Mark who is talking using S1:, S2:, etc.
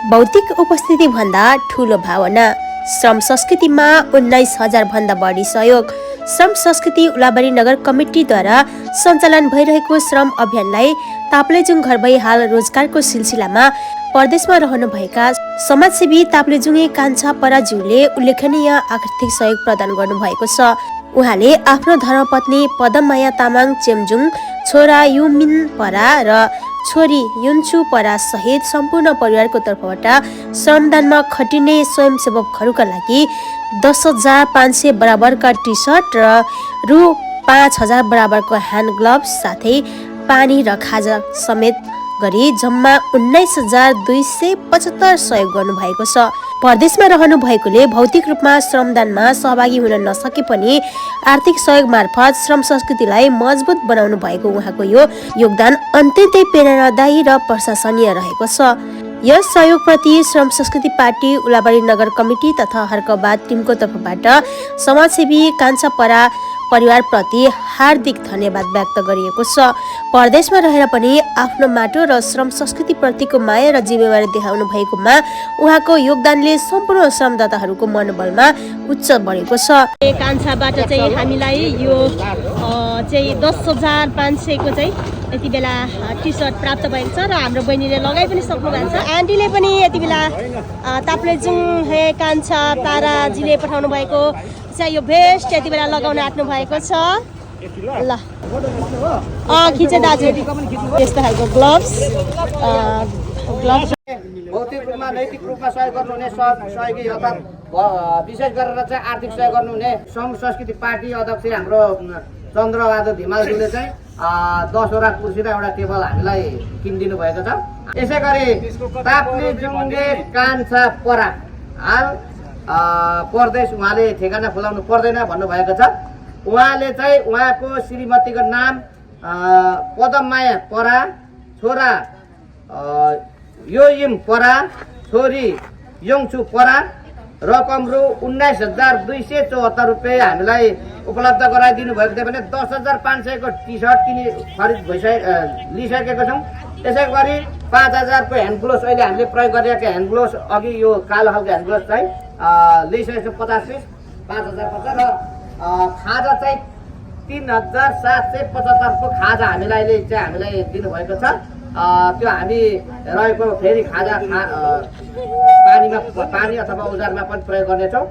S1: भौतिक उपस्थिति भन्दा ठूलो भावना। श्रम संस्कृतिमा 19,000 भन्दा बढी सहयोग। श्रम संस्कृति उलाबारी नगर कमिटीद्वारा सञ्चालन भइरहेको श्रम अभियानलाई ताप्लेजुङ घर भई हाल रोजगारको सिलसिलामा परदेशमा रहनुभएका समाजसेवी ताप्लेजुङे कान्छा पराज्यूले उल्लेखनीय आर्थिक सहयोग प्रदान गर्नुभएको छ। उहाँले आफ्नो धर्मपत्नी पदममाया तामाङ चेम्जुङ, छोरा युमिन परा र छोरी युन्चु परा सहित सम्पूर्ण परिवारको तर्फबाट श्रमदानमा खटिने स्वयंसेवकहरूका लागि 10,500 बराबरका टी सर्ट र रु 5,000 बराबरको ह्यान्ड ग्लोभ्स साथै पानी र खाजा समेत गरी जम्मा 19,275 सहयोग गर्नुभएको छ। परदेशमा रहनु भएकोले भौतिक रूपमा श्रमदानमा सहभागी हुन नसके पनि आर्थिक सहयोग मार्फत श्रम संस्कृतिलाई मजबुत बनाउनु भएको उहाँको यो योगदान अत्यन्तै प्रेरणादायी र प्रशंसनीय रहेको छ। यस सहयोगप्रति श्रम संस्कृति पार्टी उलाबारी नगर कमिटी तथा हर्कबाद टिमको तर्फबाट समाजसेवी कान्छा परा परिवारप्रति हार्दिक धन्यवाद व्यक्त गरिएको छ। परदेशमा रहेर पनि आफ्नो माटो र श्रम संस्कृति प्रतिको माया र जिम्मेवारी देखाउनु भएकोमा उहाँको योगदानले सम्पूर्ण श्रमदाताहरूको मनोबलमा उच्च बढेको छ।
S2: कान्छाबाट चाहिँ हामीलाई यो चाहिँ 10,500 को चाहिँ यति बेला टी सर्ट प्राप्त भएको छ र हाम्रो बहिनीले लगाइ पनि सक्नु भएको छ। आन्टीले पनि यति बेला ताप्लेजुङ हे कान्छा ताराजीले पठाउनु भएको यो भेस्ट यति बेला लगाउन आँट्नु भएको छ। ल खिचे दाजु यस्तो खालको ग्लोभ्स
S3: भौतिक रूपमा नैतिक रूपमा सहयोग गर्नुहुने सहयोगी अर्थात् विशेष गरेर चाहिँ आर्थिक सहयोग गर्नुहुने श्रम संस्कृति पार्टी अध्यक्ष हाम्रो चन्द्रबहादुर धिमालज्यूले चाहिँ 10वटा कुर्सी र एउटा टेबल हामीलाई किनिदिनु भएको छ। यसै गरी ताप्लेजुङे कान्छा परा हाल परदेश उहाँले ठेगाना खुलाउनु पर्दैन भन्नुभएको छ। उहाँले चाहिँ उहाँको श्रीमतीको नाम पदममाया परा, छोरा योइम परा, छोरी योङचु परा, रकम रु 19,274 रुपियाँ हामीलाई उपलब्ध गराइदिनु भएको थियो भने 10,500 को टी सर्ट खरिद लिइसकेको छौँ। त्यसै गरी 5,000 को ह्यान्ड ग्लोभ्स अहिले हामीले प्रयोग गरिरहेको ह्यान्ड ग्लोभ्स अघि यो कालो खालको ह्यान्ड ग्लोभ्स चाहिँ लिइसकेको 50 पिस 5,050 र खाजा चाहिँ 3,775 को खाजा हामीलाई दिनुभएको छ। त्यो हामी रहेको फेरि खाजा पानी अथवा औजारमा पनि प्रयोग गर्नेछौँ।